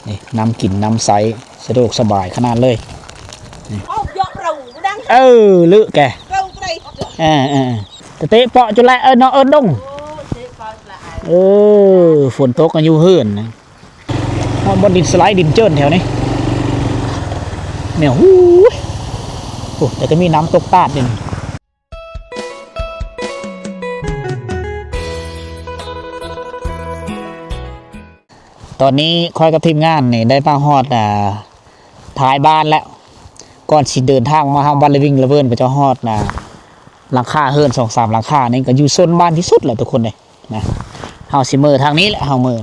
ນີ້ ນ້ຳກິນນ້ຳໃຊ້ ສະດວກສະບາຍຂະໜາດເລີຍ. ເອົາເຍາະເຮົາດັງ ເອີ ເລີະແກ ເຮົາໄກ ເອີໆ ຕະເຕະເປາະຈຸແລະ ເອີ ເນາະ ເອີ ດົງ ໂອ້ ເຊປາລະ ເອີ ຝົນຕົກກໍຢູ່ເຮືອນນະ ຮອດບ່ອນດິນສະໄລດິນເຈີນແຖວນີ້ ແນວ ຫູຍ ໂອ້ ແຕ່ກໍມີນ້ຳຕົກຕາດຢູ່ນີ້. ຕອນນີ້ຂ້ອຍກັບທີມງານນີ້ໄດ້ມາຮອດ ອ່າ ທ້າຍບ້ານແລ້ວ. ກ່ອນຊິເດີນທາງມາຫາບ້ານລະວິງລະເວີນ ກໍຈະຮອດ ອ່າ ຫຼັງຄາເຮືອນສອງສາມຫຼັງຄານີ້ ກໍຢູ່ໂຊນບ້ານທີ່ສຸດແຫຼະທຸກຄົນເດ້ນະ. ເຮົາຊິເມືອທາງນີ້ແຫຼະ ເຮົາເມືອ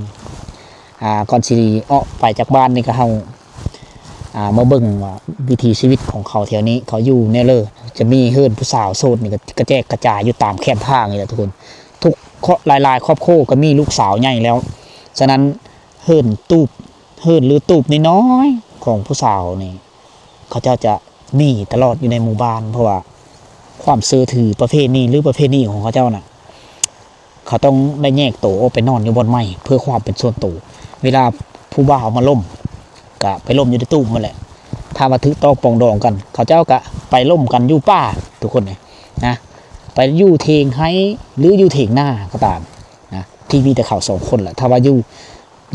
ອ່າ ກ່ອນຊິອອກໄປຈາກບ້ານນີ້ ກໍເຮົາ ອ່າ ມາເບິ່ງວ່າວິຖີຊີວິດຂອງເຂົາແຖວນີ້ ເຂົາຢູ່ແນວເລີ ຈະມີເຮືອນຜູ້ສາວໂສດນີ້ ກໍກະແຈກກະຈາຍຢູ່ຕາມແຄມທາງນີ້ແຫຼະທຸກຄົນ. ທຸກ ຫຼາຍໆຄອບຄົວກໍມີລູກສາວໃຫຍ່ແລ້ວ. ສະນັ້ນເຮືອນຕູບ ເຮືອນຫຼືຕູບນ້ອຍໆຂອງຜູ້ສາວນີ້ ເຂົາເຈົ້າຈະມີຕະຫຼອດຢູ່ໃນໝູ່ບ້ານ ເພາະວ່າຄວາມເຊື່ອຖືປະເພນີ ຫຼື ປະເພນີຂອງເຂົາເຈົ້ານະ ເຂົາຕ້ອງໄດ້ແຍກໂຕອອກໄປນອນຢູ່ບ່ອນໃໝ່ ເພື່ອຄວາມເປັນສ່ວນໂຕ. ເວລາຜູ້ບ່າວມາລົມ ກະໄປລົມຢູ່ໃນຕູບຫັ້ນແຫຼະ. ຖ້າວ່າຖືກຕ້ອງປອງດອງກັນ ເຂົາເຈົ້າກະໄປລົມກັນຢູ່ປ່າທຸກຄົນເດນະ ໄປຢູ່ເຖງໄຮ່ ຫຼື ຢູ່ເຖງນາກໍຕາມນະ ທີ່ມີແຕ່ເຂົາສອງຄົນລະ. ຖ້າວ່າຢູ່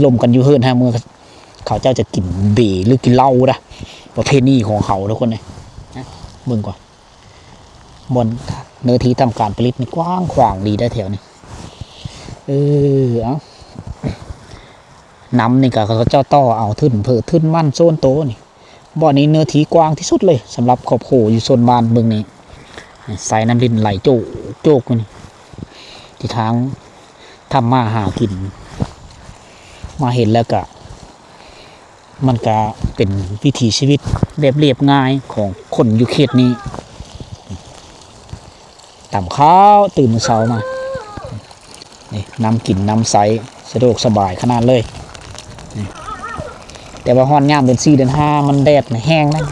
ລົມກັນຢູ່ເຮືອນຫາເມືອ ເຂົາເຈົ້າຈະກິນເບ ຫຼື ກິນເຫຼົ້ານະ ປະເພນີຂອງເຂົາທຸກຄົນເດນະ. ເບິ່ງກ່ອນ ບ່ອນເນື້ອທີ່ທຳການຜະລິດນີ້ກວ້າງຂວາງດີໄດ໋ແຖວນີ້. ເອີ ເອົາ ນ້ຳນີ້ກໍເຂົາເຈົ້າຕໍ່ເອົາທຶນພືດທຶນມັນສ່ວນໂຕນີ້. ບ່ອນນີ້ເນື້ອທີ່ກວ້າງທີ່ສຸດເລີຍ ສຳລັບຄອບຄົວຢູ່ໂຊນບ້ານເບິ່ງນີ້ ໃສ່ນ້ຳລິນໄຫຼໂຈກໆຢູ່ນີ້ ທີ່ທາງທຳມາຫາກິນ. ມາເຫັນແລ້ວກະ ມັນກະເປັນວິຖີຊີວິດແບບລຽບງ່າຍຂອງຄົນຢູ່ເຂດນີ້. ຕຳເຂົ້າຕື່ນເຊົ້າມາ ນີ້ ນ້ຳກິນນ້ຳໃຊ້ ສະດວກສະບາຍຂະໜາດເລີຍ. ນີ້ ແຕ່ວ່າຮອດຍາມເດືອນສີ່ເດືອນຫ້າ ມັນແດດແຮງນະ.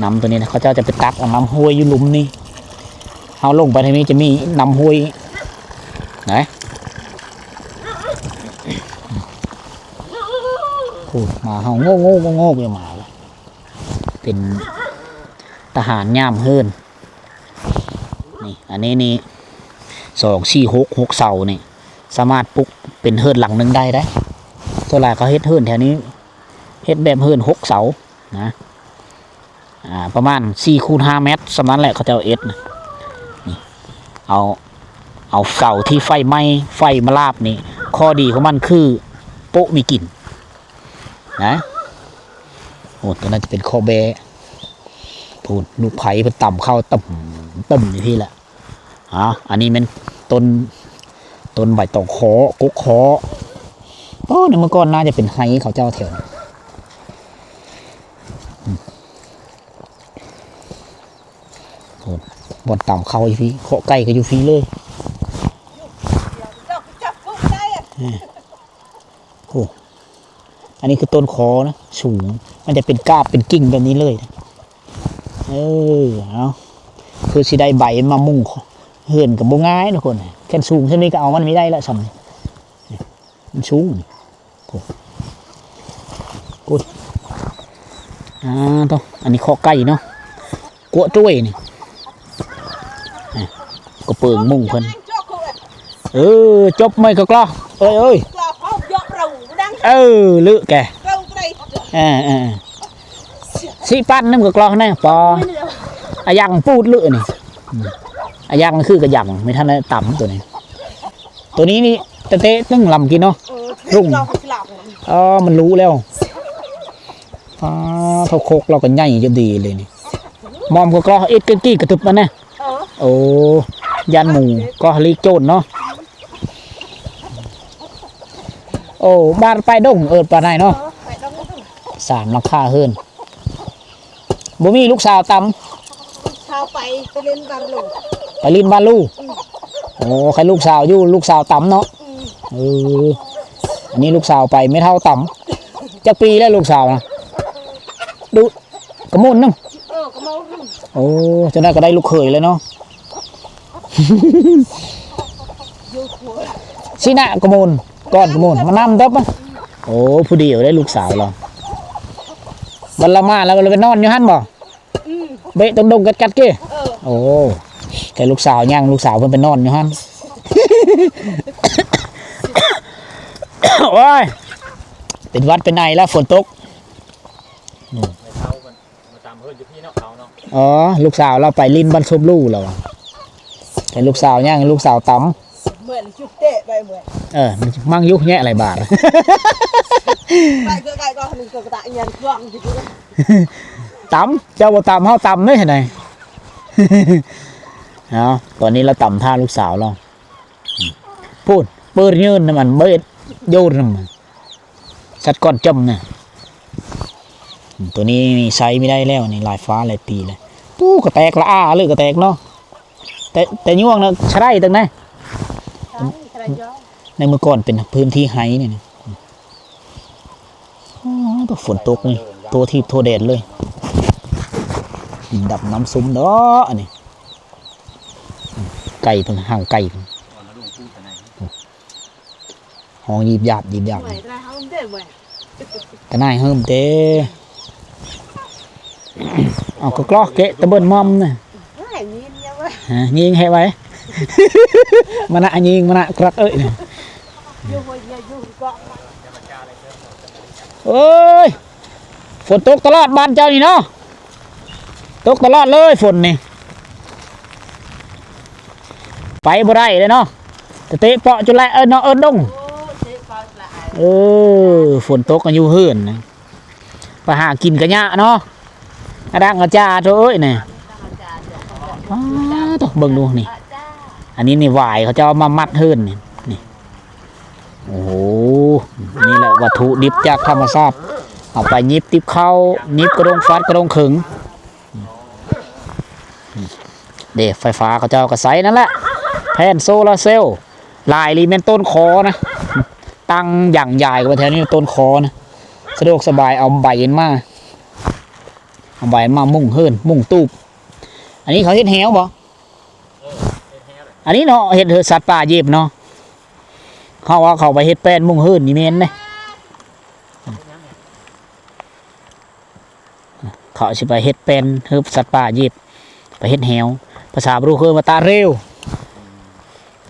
ນ້ຳໂຕນີ້ນະ ເຂົາເຈົ້າຈະໄປຕັກເອົານ້ຳຫ້ວຍຢູ່ລຸ່ມນີ້. ເຮົາລົງໄປທາງນີ້ຈະມີນ້ຳຫ້ວຍນະ. ໂອ້ ໝາເຮົາໂງກໆໆຢູ່ ໝາເປັນທະຫານຍາມເຮືອນ. ນີ້ ອັນນີ້ນີ້ ສອງ ສີ່ ຫົກ ຫົກເສົານີ້ ສາມາດປຸກເປັນເຮືອນຫຼັງໜຶ່ງໄດ້ເດ້. ສ່ວນຫຼາຍເຂົາເຮັດເຮືອນແຖວນີ້ ເຮັດແບບເຮືອນຫົກເສົານະ ອ່າ ປະມານສີ່ຄູນຫ້າແມັດ ສ່ຳນັ້ນແຫຼະ ເຂົາເຈົ້າເຮັດນະ. ນີ້ ເອົາ ເອົາເສົາທີ່ໄຟໄໝ້ ໄຟມາລາບນີ້ ຂໍ້ດີຂອງມັນຄືໂປະມີກິນນະ. ໂອ້ ຕົວນັ້ນຈະເປັນຄໍແບ້. ພຸ້ນ ລູກໃພ້ເພິ່ນຕຳເຂົ້າຕຶ້ມໆຢູ່ພີ້ແຫຼະ. ອ່າ ອັນນີ້ແມ່ນຕົ້ນ ຕົ້ນໃບຕອງຄໍ ກົກຄໍ. ໂອ້ ໃນເມື່ອກ່ອນໜ້າຈະເປັນໄຮ່ເຂົາເຈົ້າແຖວນີ້. ໂອ້ ບ່ອນຕຳເຂົ້າຢູ່ພີ້ ເຄາະໄກ່ກໍຢູ່ພີ້ເລີຍ. ໂອ້ ອັນນີ້ຄືຕົ້ນຄໍນະ ສູງ ມັນຈະເປັນກາບເປັນກິ່ງແບບນີ້ເລີຍ. ເອີ ເອົາ ເພື່ອຊິໄດ້ໃບມາມຸງເຮືອນກໍບໍ່ງ່າຍທຸກຄົນ. ຄັນສູງສ່ຳນີ້ກໍເອົາມັນບໍ່ໄດ້ລະ ສ່ຳນີ້ ມັນສູງນີ້. ໂອ້ ໂອ້ ອ່າ ໂຕ ອັນນີ້ເຄາະໄກ່ເນາະ ກົວຈ້ວຍນີ້ ກະເປິງມຸງເພິ່ນ. ເອີ ຈົບໄມ້ກະກລໍ ເອີຍ ເອີຍ ເອີ ເລີະແກ ເອີ ເອີ ຊິປັ້ນນຳກະກລໍແນ່ ປາ ອາຍັງປູດເລີະນີ້ ອາຍັງຄືກະຍັງ ບໍ່ທັນໄດ້ຕຳໂຕນີ້. ໂຕນີ້ນີ້ ແຕ່ເຕະໜຶ່ງລຳກິນເນາະ ເອີ ລຸງ ເອີ ມັນຮູ້ແລ້ວ. ປາ ເທົ່າຄົກລາວກໍໃຫຍ່ຈະດີເລີຍນີ້. ໝອມກໍກໍເຮັດກັນກີ້ກະຕຶບມັນນະ. ເອີ ໂອ້ ຢ້ານໝູກໍຫຼີກໂຈນເນາະ. ໂອ້ ບ້ານປາຍດົງ ເອີ້ນປານໃດເນາະ. ເອີ ປາຍດົງ ສາມຫຼັງຄາເຮືອນ. ບໍ່ມີລູກສາວຕຳ ລູກສາວໄປ ໄປຫຼິ້ນບ້ານລູກ ໄປຫຼິ້ນບ້ານລູກ. ອືມ ໂອ້ ຄັນລູກສາວຢູ່ ລູກສາວຕຳເນາະ. ອືມ ເອີ ອັນນີ້ລູກສາວໄປ ແມ່ເຖົ້າຕຳ. ຈັກປີແລ້ວລູກສາວນະ? ດຸ ກະມົນນຳ. ເອີ ກະມົນ. ໂອ້ ຈັ່ງໃດກໍໄດ້ລູກເຂີຍແລ້ວເນາະ. ຊິນະກະມົນ ກ່ອນກະມົນ ມານຳເດີ. ໂອ້ ຜູ້ດຽວເດ້ລູກສາວລາວ. ບັດລາວມາແລ້ວລາວໄປນອນຢູ່ຫັ້ນບໍ່? ອືມ ເບະຕົງດົງກັດໆ ເກ? ເອີ ໂອ້ ແຕ່ລູກສາວຍັງ ລູກສາວເພິ່ນໄປນອນຢູ່ຫັ້ນ. ໂອ້ຍ ເປັນຫວັດເປັນໄອແລ້ວ ຝົນຕົກ. ອືມ ໄປເຊົາມັນ ມາຕຳເຮືອນຢູ່ພີ້ເນາະ ເຂົາເນາະ. ອໍ ລູກສາວລາວໄປຫຼິ້ນບ້ານສົບຫຼູ່ລາວວ່າ ແຕ່ລູກສາວຍັງ ລູກສາວຕຳ ເມື່ອຍຈຸກເຕະໄປເມື່ອຍ. ເອີ ມັນມັງຢູ່ແຍະຫຼາຍບາດ ໄປເກືອໄກກໍໜຶ່ງກໍກະຕະຍຽນກວ້າງຢູ່. ຕຳ ເຈົ້າບໍ່ຕຳ ເຮົາຕຳເດ້ຫັ້ນນະ. ເອົາ ຕອນນີ້ລາວຕຳທ່າລູກສາວລາວ. ພຸ້ນ ເປີດຍືນນຳ ອັນເບີດໂຍນນຳ ສັດກ່ອນຈຳນະ. ໂຕນີ້ໃຊ້ບໍ່ໄດ້ແລ້ວນີ້ ຫຼາຍຟ້າຫຼາຍປີແລ້ວ. ປູ້ ກະແຕກລະອາເລີຍ ກະແຕກເນາະ. ແຕ່ ແຕ່ຍວງນະ ໃຊ້ໄດ້ຕັ້ງໃດ. ໃຊ້ ໃຊ້ໄດ້ຢູ່. ໃນເມື່ອກ່ອນເປັນພື້ນທີ່ໄຮ່ນີ້ນະ. ໂອ້ ຝົນຕົກນີ້ ໂທທີ່ໂທແດດເລີຍ. ດິນດຳນ້ຳຊຸ່ມເນາະອັນນີ້. ໄກ່ເພິ່ນ ຫາງໄກ່ເພິ່ນ ຮ້ອງຢີບຢາບ ຢີບຢາບ. ເມື່ອຍ ຕາຍເຮົາເດ້ເມື່ອຍ ຕາໜ່າຍເຮີ້ມເດ້. ເອົາກະກຣອກເກະຕະເບິ່ນມອມນະ. ຫາ ຍິງແຮະໄວ້ ມານະຍິງ ມານະກຣອກເອີຍ. ໂອ້ຍ ຝົນຕົກຕະຫຼອດບ້ານເຈົ້ານີ້ເນາະ. ຕົກຕະຫຼອດເລີຍຝົນນີ້ ໄປບໍ່ໄດ້ເດ້ເນາະ. ແຕ່ເຕະເປາະຈຸແລະ ເອີ້ນເນາະ ເອີ້ນດົງ. ເອີ ຝົນຕົກກະຢູ່ເຮືອນນະ ໄປຫາກິນກະຍາກເນາະ. ອາດັງອາຈາໂຕເອີຍນີ້. ອ້າ ໂຕ ເບິ່ງດູນີ້ ອັນນີ້ນີ້ຫວາຍເຂົາເຈົ້າເອົາມາມັດເຮືອນນີ້ ນີ້. ໂອ້ໂຫ ນີ້ແຫຼະວັດຖຸດິບຈາກທຳມະຊາດ ເອົາໄປຫຍິບຕິບເຂົ້າ ຫຍິບກະດົງຟາດກະດົງເຂີງ. ເດ້ ໄຟຟ້າເຂົາເຈົ້າກະໃຊ້ນັ້ນແຫຼະ ແຜ່ນໂຊລາເຊວ. ຫຼາຍອີ່ຫຼີແມ່ນຕົ້ນຄໍນະ ຕັ້ງຢ່າງໃຫຍ່ກວ່າແຖວນີ້ ຕົ້ນຄໍນະ ສະດວກສະບາຍ. ເອົາໃບມັນມາ ເອົາໃບມັນມາມຸງເຮືອນ ມຸງຕູບ. ອັນນີ້ເຂົາເຮັດແຮ້ວບໍ່? ອັນນີ້ເນາະ ເຮັດ ເຮັດສັດປ່າເຫຢີບເນາະ. ເຮົາວ່າເຂົາໄປເຮັດແປ້ນມຸງເຮືອນນີ້ແມ່ນເດ້. ເຂົາຊິໄປເຮັດແປ້ນເຮີບສັດປ່າເຫຢີບ ໄປເຮັດແຮ້ວ. ພາສາບຣູເຄີຍວ່າຕາເຣວ.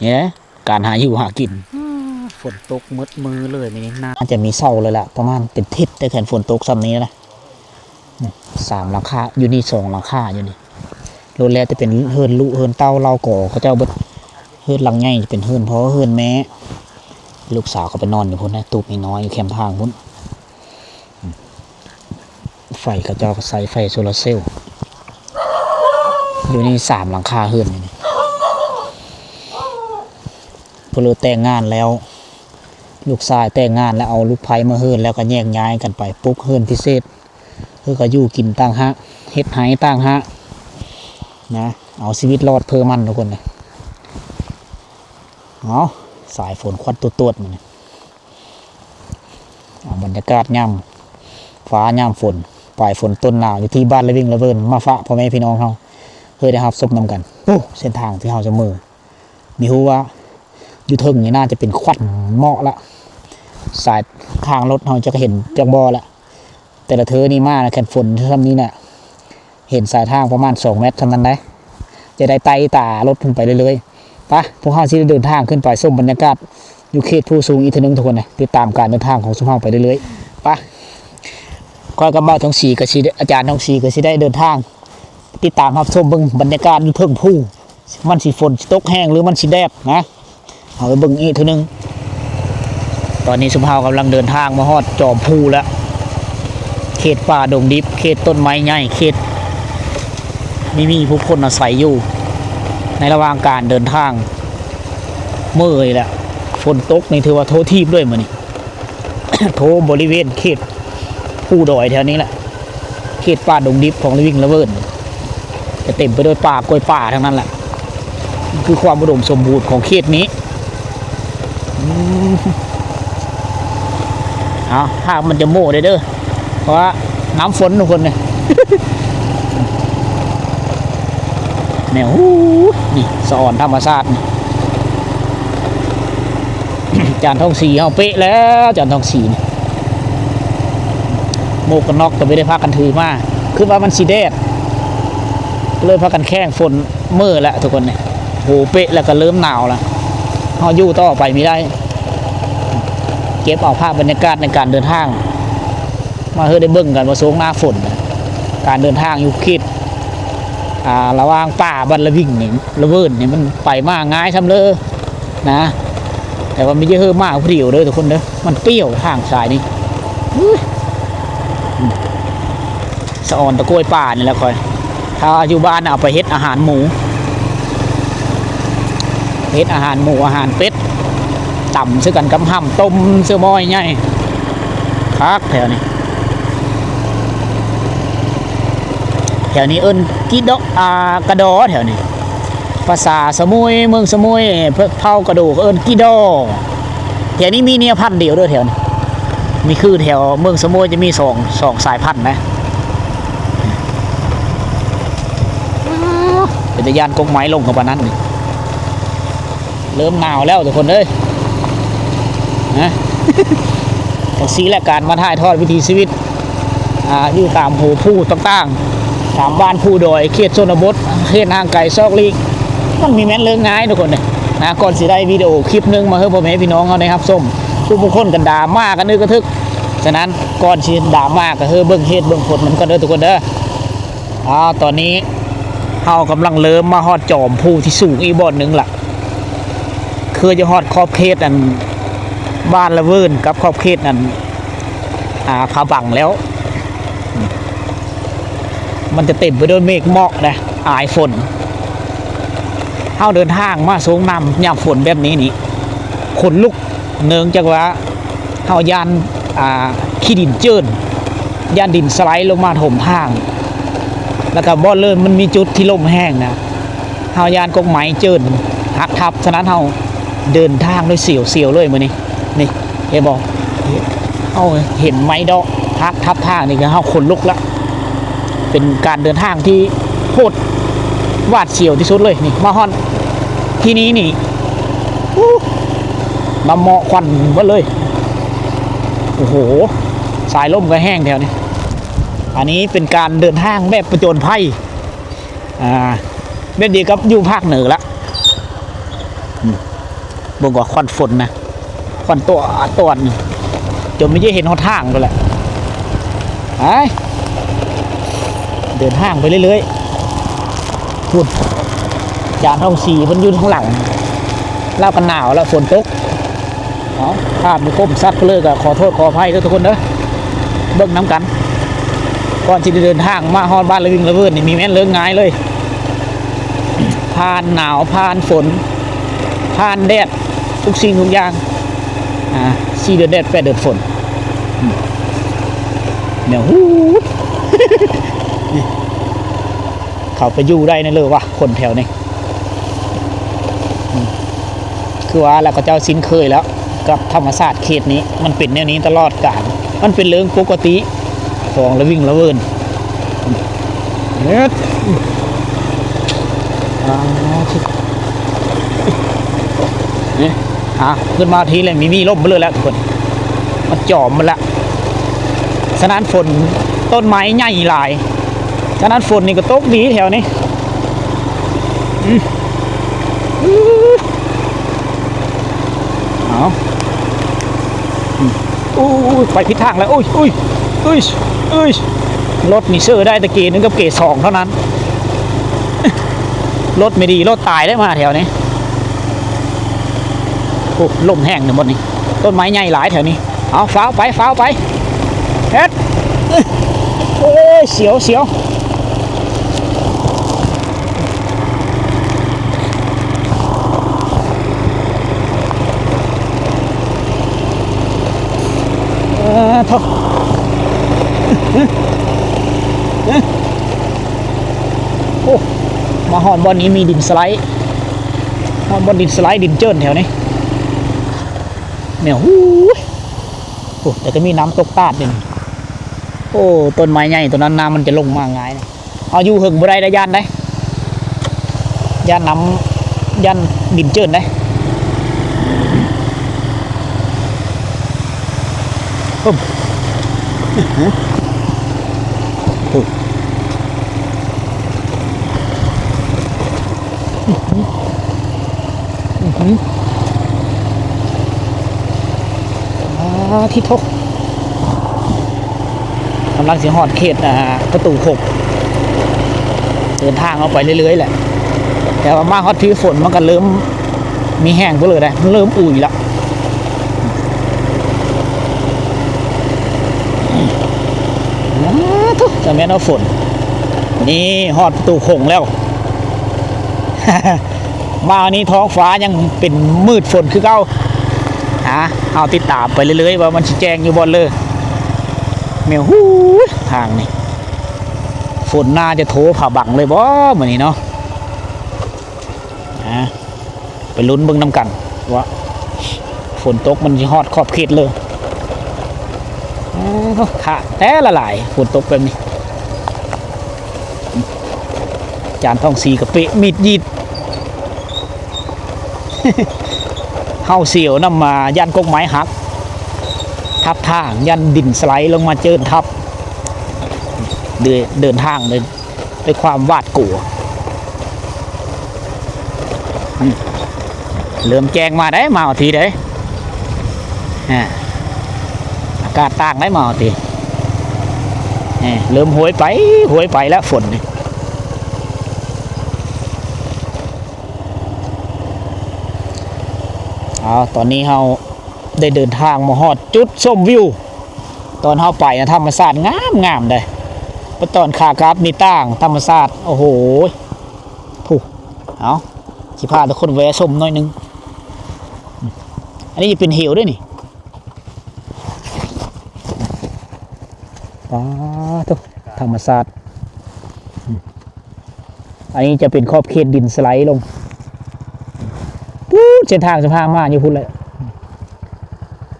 ນີ້ແຫຼະການຫາຢູ່ຫາກິນ. ຝົນຕົກໝົດມື້ເລີຍມື້ນີ້ ໜ້າຈະມີເສົາເລີຍລະ ປະມານເປັນທິດໄດ້ ຄັນຝົນຕົກຊ່ຳນີ້ນະ. ສາມຫຼັງຄາ ຢູ່ນີ້ສອງຫຼັງຄາຢູ່ນີ້. ໂລດແລ້ວແຕ່ເປັນເຮືອນລູກເຮືອນເຕົ້າເຫຼົ່າກໍເຂົາເຈົ້າເບິດ. ເຮືອນຫຼັງໃຫຍ່ຈະເປັນເຮືອນພໍ່ເຮືອນແມ່. ລູກສາວເຂົາໄປນອນຢູ່ພຸ້ນນະ ຕູບນ້ອຍໆ ຢູ່ແຄມທາງພຸ້ນ. ໄຟເຂົາເຈົ້າກະໃຊ້ໄຟໂຊລາເຊວ. ຢູ່ນີ້ສາມຫຼັງຄາເຮືອນຢູ່ນີ້. ຜູ້ເລີກແຕ່ງງານແລ້ວ ລູກຊາຍແຕ່ງງານແລ້ວ ເອົາລູກໃພ້ມາເຮືອນ ແລ້ວກະແຍກຍ້າຍກັນໄປປຸກເຮືອນພິເສດ. ຄືເຂົາຢູ່ກິນຕ່າງຫາກ ເຮັດໄຮ່ຕ່າງຫາກນະ ເອົາຊີວິດລອດເພື່ອມັນທຸກຄົນນະ. ເອົາ ສາຍຝົນຄວັນຕວດໆ ມື້ນີ້. ເອົາບັນຍາກາດຍາມຟ້າຍາມຝົນ ປາຍຝົນຕົ້ນໜາວ ຢູ່ທີ່ບ້ານລະວິງລະເວີນ ມາຝາກພໍ່ແມ່ພີ່ນ້ອງເຮົາ ເພື່ອໄດ້ຮັບຊົມນຳກັນ. ໂອ້ ເສັ້ນທາງທີ່ເຮົາຈະເມືອ ມີຮູ້ວ່າຢູ່ເທິງນີ້ໜ້າຈະເປັນຄວັນເໝາະລະ. ສາຍທາງລົດເຮົາຈະເຫັນຈັກບໍ່ລະ. ແຕ່ລະເທີນີ້ມານະ ຄັນຝົນຊ່ຳນີ້ນະ ເຫັນສາຍທາງປະມານສອງແມັດຊ່ຳນັ້ນໄດ໋. ຈະໄດ້ໄຕ່ຕາລົດຂຶ້ນໄປເລື້ອຍໆ. ປະ ພວກເຮົາຊິໄດ້ເດີນທາງຂຶ້ນໄປຊົມບັນຍາກາດຢູ່ເຂດພູສູງອີກເທື່ອໜຶ່ງທຸກຄົນນະ. ຕິດຕາມການເດີນທາງຂອງຊຸມເຮົາໄປເລື້ອຍໆ. ປະ ຂ້ອຍກັບບ່າວທອງສີກະຊິ ອາຈານທອງສີກະຊິໄດ້ເດີນທາງ ຕິດຕາມຮັບຊົມເບິ່ງບັນຍາກາດຢູ່ເທິງພູ. ມັນຊິຝົນຊິຕົກແຮງ ຫຼື ມັນຊິແດດນະ ເຮົາໄປເບິ່ງອີກເທື່ອໜຶ່ງ. ຕອນນີ້ຊຸມເຮົາກຳລັງເດີນທາງມາຮອດຈອມພູແລ້ວ ເຂດປ່າດົງດິບ ເຂດຕົ້ນໄມ້ໃຫຍ່ ເຂດມີ ມີຜູ້ຄົນອາໄສຢູ່. ໃນລະຫວ່າງການເດີນທາງ ເມື່ອຍແຫຼະ ຝົນຕົກນີ້ຖືວ່າໂທຖີບເລີຍມື້ນີ້. ໂທບໍລິເວນເຂດພູດອຍແຖວນີ້ແຫຼະ ເຂດປ່າດົງດິບຂອງລະວິງລະເວີນ ຈະເຕັມໄປດ້ວຍປ່າກ້ວຍປ່າທັງນັ້ນແຫຼະ. ຄືຄວາມອຸດົມສົມບູນຂອງເຂດນີ້. ອືມ ເອົາ ພາບມັນຈະໂມ້ໄດ້ເດີ ເພາະວ່ານ້ຳຝົນທຸກຄົນນີ້. ແນວ ໂອ້ ນີ້ສະອອນທຳມະຊາດນີ້. ຈານທອງສີເຮົາເປະແລ້ວ ຈານທອງສີນີ້ ໝວກກັນນັອກກໍບໍ່ໄດ້ພາກັນຖືມາ ຄືວ່າມັນຊິແດດ ກໍເລີຍພາກັນແຂ່ງຝົນເມີ້ແຫຼະທຸກຄົນນີ້. ໂຫ ເປະແລ້ວກໍເລີ່ມໜາວແລ້ວ ເຮົາຢູ່ຕໍ່ໄປບໍ່ໄດ້. ເກັບເອົາພາບບັນຍາກາດໃນການເດີນທາງ ມາໃຫ້ໄດ້ເບິ່ງກັນວ່າຊ່ວງໜ້າຝົນ ການເດີນທາງຢູ່ເຂດ ອ່າ ລະຫວ່າງປ່າບ້ານລະວິງນີ້ ລະເວີນນີ້ ມັນໄປມາງ່າຍຊ່ຳເລີນະ. ແຕ່ວ່າມີແຕ່ເຮີ້ມາຜູ້ດຽວເດີທຸກຄົນເດີ ມັນປ່ຽວທາງສາຍນີ້. ສະອອນຕະໂກຍປ່ານີ້ແຫຼະຂ້ອຍ ຖ້າຢູ່ບ້ານເອົາໄປເຮັດອາຫານໝູ ເຮັດອາຫານໝູ ອາຫານເປັດ ຕຳໃສ່ກັນກັບຫຳ ຕົ້ມໃສ່ໝໍ້ໃຫຍ່ ຄັກແຖວນີ້. ແຖວນີ້ເອີ້ນກິດໍ ອ່າ ກະດໍ ແຖວນີ້ ພາສາສະໝຸຍ ເມືອງສະໝຸຍ ເຜົ່າກະໂດ ເອີ້ນກິດໍ. ແຖວນີ້ມີແນວພັນດຽວເດີແຖວນີ້ ມີ ຄືແຖວເມືອງສະໝຸຍຈະມີສອງ ສອງສາຍພັນນະ. ເປັນຕາຢ້ານ ກົກໄມ້ລົງກັບປານນັ້ນນີ້ ເລີ່ມໜາວແລ້ວທຸກຄົນເອີຍ ນະ. ຈັ່ງຊີ້ແຫຼະ ການມາຖ່າຍທອດວິຖີຊີວິດ ອ່າ ຢູ່ຕາມພູພູຕ່າງໆ ຕາມບ້ານພູດອຍ ເຂດຊົນນະບົດ ເຂດຫ່າງໄກຊອກຫຼີກ ມັນມີແມ່ນເລື່ອງງ່າຍທຸກຄົນເອີຍນະ. ກ່ອນຊິໄດ້ວິດີໂອຄລິບໜຶ່ງມາໃຫ້ພໍ່ແມ່ພີ່ນ້ອງເຮົາໄດ້ຮັບຊົມ ຜູ້ບາງຄົນກໍດຣາມາກັນອຶກກະທຶກ. ສະນັ້ນ ກ່ອນຊິດຣາມາ ກໍຄືເບິ່ງເຫດເບິ່ງຜົນນຳກັນເດີທຸກຄົນເດີ. ອ່າ ຕອນນີ້ເຮົາກຳລັງເລີ່ມມາຮອດຈອມພູທີ່ສູງອີກບ່ອນໜຶ່ງລະ ຄືຈະຮອດຂອບເຂດອັນບ້ານລະເວີນກັບຂອບເຂດອັນ ອ່າ ຜາບັງແລ້ວ. ມັນຈະເຕັມໄປດ້ວຍເມກໝອກນະ ອາຍຝົນ. ເຮົາເດີນທາງມາຊ່ວງນ້ຳ ຍາມຝົນແບບນີ້ນີ້ ຂົນລຸກ ເນື່ອງຈາກວ່າ ເຮົາຢ້ານ ອ່າ ຂີ້ດິນເຈີນ ຢ້ານດິນສະໄລລົງມາຖົມທາງ ແລ້ວກໍບ່ອນເລີຍມັນມີຈຸດທີ່ລົມແຮງນະ ເຮົາຢ້ານກົກໄມ້ເຈີນຫັກທັບ. ສະນັ້ນເຮົາເດີນທາງໂດຍສຽວໆເລີຍມື້ນີ້ ນີ້ ເຫັນບໍ່? ເຮົາເຫັນໄມ້ດອກຫັກທັບທາງນີ້ ກໍເຮົາຂົນລຸກລະ. ເປັນການເດີນທາງທີ່ໂຫດຫວາດສຽວທີ່ສຸດເລີຍນີ້. ມາຮອດທີ່ນີ້ນີ້ ອູ້ ນ້ຳເໝາະຄວັນເບິດເລີຍ. ໂອ້ໂຫ ສາຍລົມກໍແຮງແຖວນີ້. ອັນນີ້ເປັນການເດີນທາງແບບປະຈົນໄພ ອ່າ ແບບດຽວກັບຢູ່ພາກເໜືອລະ. ອືມ ເບິ່ງວ່າຄວັນຝົນນະ ຄວັນຕົວະຕົວະ ຈົນໄມ່ເຫັນຫົນທາງພຸ້ນແຫຼະ. ໄປ ເດີນທາງໄປເລື້ອຍໆ ພຸ້ນ ອາຈານທອງສີເພິ່ນຢູ່ທາງຫຼັງ ລາວກໍໜາວແລ້ວ ຝົນຕົກ. ເອົາ ພາບບໍ່ຄົມຊັດເລີຍ ກໍຂໍໂທດຂໍອະໄພເດີທຸກຄົນເດີ ເບິ່ງນຳກັນ. ກ່ອນຊິໄດ້ເດີນທາງມາຮອດບ້ານລະວິງລະເວີນນີ້ ມີແມ່ນເລື່ອງງ່າຍເລີຍ ຜ່ານໜາວ ຜ່ານຝົນ ຜ່ານແດດ ທຸກສິ່ງທຸກຢ່າງ ອ່າ ສີ່ເດືອນແດດ ແປດເດືອນຝົນ. ອືມ ແນວ ຫູ ເຂົ້າໄປຢູ່ໄດ້ແນ່ເລີຍວະ ຄົນແຖວນີ້. ອືມ ຄືວ່າແລ້ວ ເຂົາເຈົ້າຊິນເຄີຍແລ້ວກັບທຳມະຊາດເຂດນີ້ ມັນເປັນແນວນີ້ຕະຫຼອດການ ມັນເປັນເລື່ອງປົກກະຕິຂອງລະວິງລະເວີນ. ເຮັດ ອ່າ ນີ້ ອ່າ ຂຶ້ນມາທີແລ້ວມີ ມີລົມເບີແລ້ວທຸກຄົນ ມັນຈອມໝົດແລ້ວ. ສະນັ້ນຝົນ ຕົ້ນໄມ້ໃຫຍ່ຫຼາຍ ສະນັ້ນຝົນນີ້ກໍຕົກດີແຖວນີ້. ອືມ ເອົາ ອືມ ໂອ້ຍ ໄປຜິດທາງແລ້ວ ໂອ້ຍ ໂອ້ຍ ໂອ້ຍ ໂອ້ຍ ລົດນີ້ເຊີໄດ້ແຕ່ເກໜຶ່ງກັບເກສອງເທົ່ານັ້ນ ລົດບໍ່ດີ ລົດຕາຍໄດ້ມາແຖວນີ້. ໂອ້ ລົມແຮງເນາະບ່ອນນີ້ ຕົ້ນໄມ້ໃຫຍ່ຫຼາຍແຖວນີ້. ເອົາ ຟ້າວໄປ ຟ້າວໄປ ເຮັດ ເອີຍ ສຽວ ສຽວ ເອີ ໂທ້ ໂອ້ ມາຮອດບ່ອນນີ້ມີດິນສະໄລ ຮອດບ່ອນດິນສະໄລ ດິນເຈີນແຖວນີ້ ແນວ ຫູ ໂອ້ ແຕ່ກໍມີນ້ຳຕົກຕາດຢູ່ນີ້. ໂອ້ ຕົ້ນໄມ້ໃຫຍ່ໂຕນັ້ນ ນ້ຳມັນຈະລົງມາງ່າຍນະ. ເຮົາຢູ່ເຫິງບໍ່ໄດ້ ໄດ້ຢ້ານໄດ໋ ຢ້ານນ້ຳ ຢ້ານດິນເຈີນໄດ໋. ປຶ້ມ ໂອ້ ອືຫື ອືຫື ອາ ທິໂທ ກຳລັງຊິຮອດເຂດ ອາ ປະຕູຫົກ ເດີນທາງເອົາໄປເລື້ອຍໆແຫຼະ ແຕ່ວ່າມາຮອດທີ່ຝົນມັນກໍເລີ່ມມີແຮງໄປເລີຍເດ້ ມັນເລີ່ມອຸຍລະ ອາ ໂທ້ ຈະແມ່ນວ່າຝົນ ນີ້ຮອດປະຕູຂົງແລ້ວ ມານີ້ທ້ອງຟ້າຍັງເປັນມືດຝົນຄືເກົ່າ ຫາ ເຮົາຕິດຕາມໄປເລື້ອຍໆວ່າມັນຊິແຈ້ງຢູ່ບໍ່ເລີ ແມ່ນ ຫູຍ ທາງນີ້ ຝົນໜ້າຈະໂທພາບັງເລີຍບໍ່ມື້ນີ້ເນາະ ຫາ ໄປລຸ້ນເບິ່ງນຳກັນວ່າຝົນຕົກມັນຊິຮອດຂອບເຂດເລີຍ ເອີ ຂະແຕ່ລະຫຼາຍ ຝົນຕົກແບບນີ້ ອາຈານທອງສີກະເປະມີດຢີດ ເຮົາສຽວນຳ ຢ້ານກົກໄມ້ຫັກທັບທາງ ຢ້ານດິນສະໄລລົງມາເຈີນທັບ ເດີນທາງໂດຍ ດ້ວຍຄວາມຫວາດກົວ ອືມ ເລີ່ມແຈ້ງມາໄດ໋ ມາຮອດພີ້ໄດ໋ ອາ ອາກາດຕ່າງໄດ໋ ມາຮອດພີ້ ເອີ ເລີ່ມໂຫຍໄປ ໂຫຍໄປແລ້ວຝົນນີ້ ເອົາ ຕອນນີ້ເຮົາໄດ້ເດີນທາງມາຮອດຈຸດຊົມວິວ ຕອນເຮົາໄປນະ ທຳມະຊາດງາມໆເດ້ ແຕ່ຕອນຂາກັບນີ້ຕ່າງ ທຳມະຊາດ ໂອ້ໂຫ ພຸ້ນ ເອົາ ຊິພາທຸກຄົນແວະຊົມໜ້ອຍໜຶ່ງ ອັນນີ້ເປັນເຫວເດ້ນີ້ ປາໂທ້ ທຳມະຊາດ ອັນນີ້ຈະເປັນຂອບເຂດດິນສະໄລລົງ ປູ້ນ ເສັ້ນທາງຈະພາມາຢູ່ພຸ້ນແຫຼະ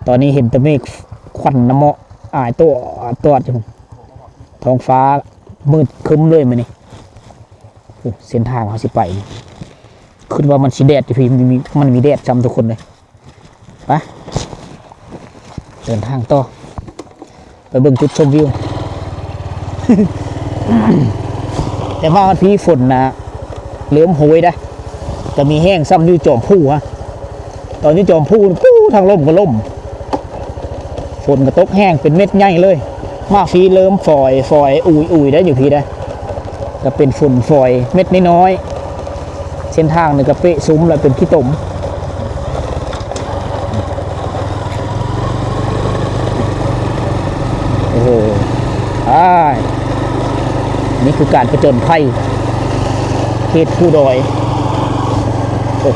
ຕອນນີ້ເຫັນແຕ່ເມກຄວັນນ້ຳເໝາະອາຍໂຕອາດຕອດຢູ່ ທ້ອງຟ້າມືດຄຶ້ມເລີຍມື້ນີ້ ໂອ້ ເສັ້ນທາງເຮົາຊິໄປ ຄິດວ່າມັນຊິແດດຢູ່ພີ້ ມັນມີ ມັນມີແດດຊ້ຳທຸກຄົນເລີຍ ໄປ ເດີນທາງຕໍ່ ໄປເບິ່ງຈຸດຊົມວິວ ແຕ່ມາຮອດພີ້ຝົນນະ ເລີ່ມໂຫຍໄດ໋ ກໍມີແຮງຊ້ຳຢູ່ຈອມພູຮະ ຕອນຢູ່ຈອມພູ ປູ້ ທາງລົມກໍລົມ ຝົນກໍຕົກແຮງເປັນເມັດໃຫຍ່ເລີຍ ມາພີ້ເລີ່ມຝອຍ ຝອຍ ອຸຍ ອຸຍໄດ໋ ຢູ່ພີ້ໄດ໋ ກໍເປັນຝົນຝອຍເມັດນ້ອຍໆ ເສັ້ນທາງນີ້ກະເປະຊຸມແລ້ວເປັນຂີ້ຕົມ ໂອ້ໂຫ ອ້າຍ ນີ້ຄືການຜະຈົນໄພ ເຂດພູດອຍ ໂອ້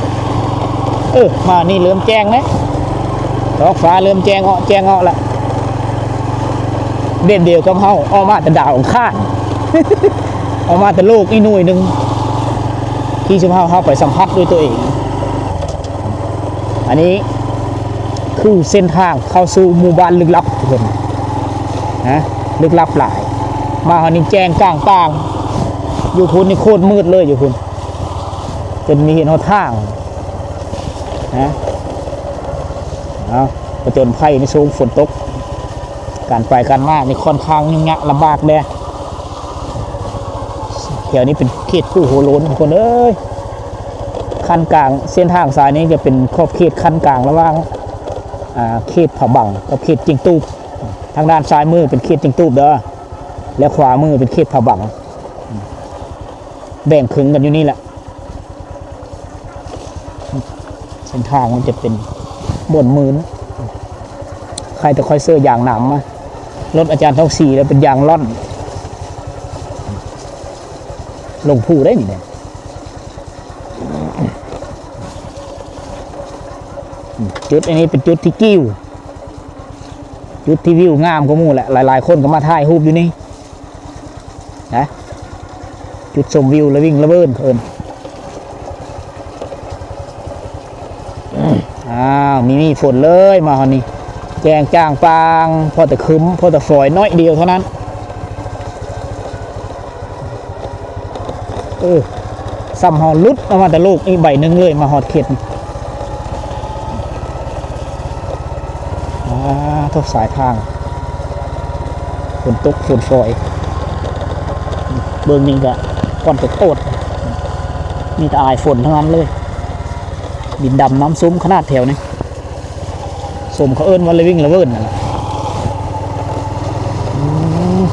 ເອີ ມານີ້ເລີ່ມແຈ້ງແລ້ວ ທ້ອງຟ້າເລີ່ມແຈ້ງເອາະ ແຈ້ງເອາະລະ ແບບດຽວກັບເຮົາອອກມາແຕ່ດາວອັງຄານ ອອກມາແຕ່ໂລກອີກໜ່ວຍໜຶ່ງ ທີ່ຊຸມເຮົາ ເຮົາໄປສຳຜັດດ້ວຍຕົວເອງ ອັນນີ້ຄືເສັ້ນທາງເຂົ້າສູ່ໝູ່ບ້ານລຶກລັບ ທຸກຄົນ ນະ ລຶກລັບຫຼາຍ ມາຮອດນີ້ແຈ້ງກາງປ່າງ ຢູ່ພຸ້ນນີ້ໂຄດມືດເລີຍ ຢູ່ພຸ້ນ ຈົນມີເຫັນຮອດທາງ ນະ ເອົາ ຜະຈົນໄພໃນຊ່ວງຝົນຕົກ ການໄປການມານີ້ຄ່ອນຂ້າງຫຍຸ້ງຍາກລຳບາກແດ່ ແຖວນີ້ເປັນເຂດພູຫົວໂລ້ນ ທຸກຄົນເອີຍ ຂັ້ນກາງ ເສັ້ນທາງສາຍນີ້ຈະເປັນຂອບເຂດຂັ້ນກາງລະຫວ່າງ ອ່າ ເຂດຜາບັງກັບເຂດຈິງຕູບ ທາງດ້ານຊ້າຍມືເປັນເຂດຈິງຕູບເດີ ແລະ ຂວາມືເປັນເຂດຜາບັງ ແບ່ງເຄິ່ງກັນຢູ່ນີ້ແຫຼະ ເສັ້ນທາງມັນຈະເປັນບ່ອນໝື່ນ ໃຄ່ແຕ່ຂ້ອຍເຊື້ອຢາງໜາມມາ ລົດອາຈານທອງສີແລ້ວເປັນຢາງລ່ອນ ລົງພູໄດ໋ນີ້ເດ້ ຈຸດອັນນີ້ເປັນຈຸດທີ່ກິ້ວ ຈຸດທີ່ວິວງາມກວ່າໝູ່ແຫຼະ ຫຼາຍໆຄົນກໍມາຖ່າຍຮູບຢູ່ນີ້ ນະ ຈຸດຊົມວິວລະວິງລະເວີນເຂົາເອີ້ນ ອ້າວ ມີມີຝົນເລີຍ ມາຮອດນີ້ ແຈ້ງຈ່າງປ່າງ ພໍແຕ່ຄຶ້ມ ພໍແຕ່ຝອຍໜ້ອຍດຽວເທົ່ານັ້ນ ເອີ ຊ້ຳເຮົາຫຼຸດອອກມາແຕ່ໂລກອີກໃບໜຶ່ງເລີຍ ມາຮອດເຂດນີ້ ອາ ໂທ້ ສາຍທາງ ຝົນຕົກຝົນຝອຍ ເບິ່ງນີ້ກະກ່ອນໂຕດໆ ມີແຕ່ອາຍຝົນທັງນັ້ນເລີຍ. ດິນດຳນ້ຳຊຸ່ມຂະໜາດແຖວນີ້. ສົມເຂົາເອີ້ນວ່າລະວິງລະເວີນນັ້ນແຫຼະ. ອືມ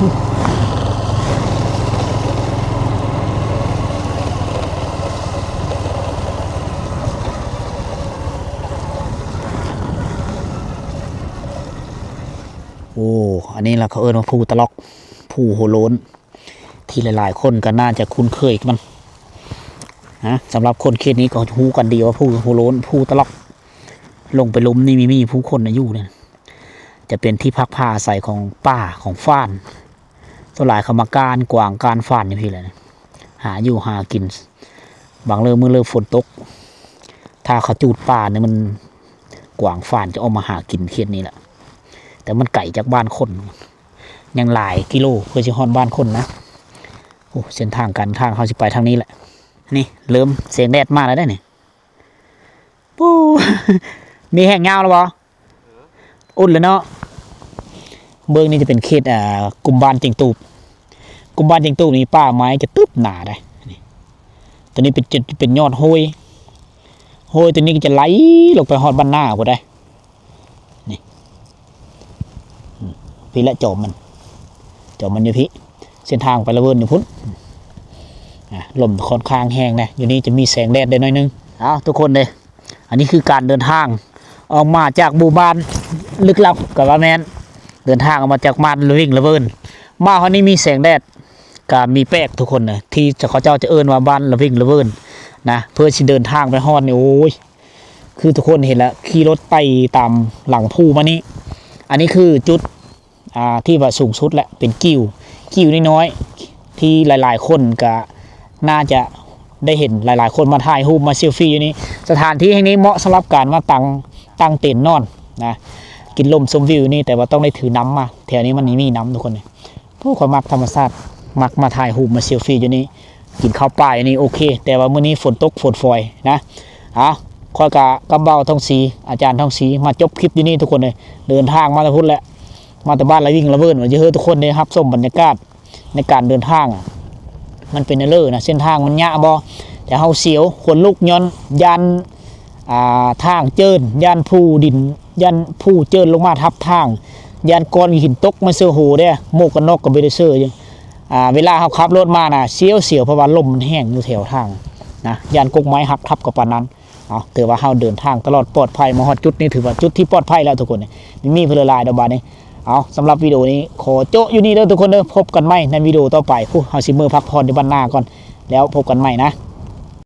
ໂອ້ ອັນນີ້ລະເຂົາເອີ້ນວ່າພູຕະລັອກ ພູໂຮໂລນ ທີ່ຫຼາຍໆຄົນກໍໜ້າຈະຄຸ້ນເຄີຍກັບມັນນະ. ສຳລັບຄົນເຂດນີ້ກໍຮູ້ກັນດີວ່າພູໂຮໂລນ ພູຕະລັອກ. ລົງໄປລຸ່ມນີ້ມີ ມີຜູ້ຄົນນະຢູ່ເດ້. ຈະເປັນທີ່ພັກພາອາໄສຂອງປ່າ ຂອງຟານ. ສ່ວນຫຼາຍເຂົາມາການກວາງການຟານຢູ່ພີ້ແຫຼະ ຫາຢູ່ຫາກິນ. ບາງເລີມື້ເລີຝົນຕົກ ຖ້າເຂົາຈູດປ່ານີ້ ມັນກວາງຟານຈະອອກມາຫາກິນເຂດນີ້ແຫຼະ. ແຕ່ມັນໄກຈາກບ້ານຄົນ ຍັງຫຼາຍກິໂລເພື່ອຊິຮອດບ້ານຄົນນະ. ໂອ້ ເສັ້ນທາງການທາງເຮົາຊິໄປທາງນີ້ແຫຼະ. ນີ້ເລີ່ມແສງແດດມາແລ້ວເດ້ນີ້. ປູ້ ມີແຮງຍາວແລ້ວບໍ່? ອຸ່ນແລ້ວເນາະ. ເບິ່ງນີ້ຈະເປັນເຂດ ອ່າ ກຸ່ມບ້ານເຈັງຕູບ. ກຸ່ມບ້ານເຈັງຕູບນີ້ປ່າໄມ້ຈະຕຶບໜາໄດ໋. ນີ້ ຕົວນີ້ເປັນ ເປັນຍອດໂຮຍ. ໂຮຍຕົວນີ້ກໍຈະໄຫຼລົງໄປຮອດບ້ານນາພຸ້ນໄດ໋. ນີ້ ອືມ ພີ້ແຫຼະຈອມມັນ ຈອມມັນຢູ່ພີ້. ເສັ້ນທາງໄປລະເວີນຢູ່ພຸ້ນ. ອ່າ ລົມຂ້ອນຂ້າງແຮງແດ່ ຢູ່ນີ້ຈະມີແສງແດດໄດ້ໜ້ອຍໜຶ່ງ. ເອົາ ທຸກຄົນເດ້ ອັນນີ້ຄືການເດີນທາງອອກມາຈາກໝູ່ບ້ານລຶກລັບກໍວ່າແມ່ນ. ເດີນທາງອອກມາຈາກບ້ານລະວິງລະເວີນ ມາຮອດນີ້ມີແສງແດດ ກໍມີແປກທຸກຄົນນະ ທີ່ເຂົາເຈົ້າຈະເອີ້ນວ່າບ້ານລະວິງລະເວີນນະ. ເພື່ອຊິເດີນທາງໄປຮອດນີ້ ໂອ້ຍ ຄືທຸກຄົນເຫັນລະ ຂີ່ລົດໄຕ່ຕາມຫຼັງພູມານີ້. ອັນນີ້ຄືຈຸດ ອ່າ ທີ່ວ່າສູງສຸດແຫຼະ ເປັນກິວ ກິວນ້ອຍໆ ທີ່ຫຼາຍໆຄົນກະໜ້າຈະໄດ້ເຫັນ ຫຼາຍໆຄົນມາຖ່າຍຮູບ ມາເຊລຟີຢູ່ນີ້. ສະຖານທີ່ແຫ່ງນີ້ເໝາະສຳລັບການມາຕັ້ງ ຕັ້ງເຕັນນອນນະ ກິນລົມຊົມວິວຢູ່ນີ້ ແຕ່ວ່າຕ້ອງໄດ້ຖືນ້ຳມາ. ແຖວນີ້ມັນມີນ້ຳທຸກຄົນ. ໂອ້ ຂ້ອຍມັກທຳມະຊາດ ມັກມາຖ່າຍຮູບ ມາເຊລຟີຢູ່ນີ້ ກິນເຂົ້າປ່າຢູ່ນີ້ ໂອເຄ. ແຕ່ວ່າມື້ນີ້ຝົນຕົກຝົນຝອຍນະ. ເອົາ ຂ້ອຍກະກັບບ່າວທອງສີ ອາຈານທອງສີ ມາຈົບຄລິບຢູ່ນີ້ທຸກຄົນເອີຍ. ເດີນທາງມາແຕ່ພຸ້ນແຫຼະ ມາແຕ່ບ້ານລະວິງລະເວີນ ວ່າຈະໃຫ້ທຸກຄົນໄດ້ຮັບຊົມບັນຍາກາດໃນການເດີນທາງ. ມັນເປັນແນວເລີນະ ເສັ້ນທາງມັນຍະບໍ່ ແຕ່ເຮົາສຽວ ຂົນລຸກ ຍ້ອນຢ້ານ ອ່າ ທາງເຈີນ ຢ້ານພູດິນ ຢ້ານພູເຈີນລົງມາທັບທາງ ຢ້ານກ້ອນຫີນຕົກມາເຊີໂຮເດ້. ໝວກກັນນັອກກໍບໍ່ໄດ້ເຊີຢູ່. ອ່າ ເວລາເຮົາຂັບລົດມານະ ສຽວໆ ເພາະວ່າລົມມັນແຮງຢູ່ແຖວທາງນະ ຢ້ານກົກໄມ້ຫັກທັບກໍປານນັ້ນ. ເອົາ ຖືວ່າເຮົາເດີນທາງຕະຫຼອດປອດໄພ ມາຮອດຈຸດນີ້ ຖືວ່າຈຸດທີ່ປອດໄພແລ້ວທຸກຄົນ. ບໍ່ມີເພິ່ນຫຼາຍດອກບາດນີ້. ເອົາ ສຳລັບວິດີໂອນີ້ ຂໍໂຈະຢູ່ນີ້ເດີທຸກຄົນເດີ. ພົບກັນໃໝ່ໃນວິດີໂອຕໍ່ໄປ. ພຸ້ນ ເຮົາຊິເມືອພັກຜ່ອນຢູ່ບ້ານນາກ່ອນ ແລ້ວພົບກັນໃໝ່ນະ.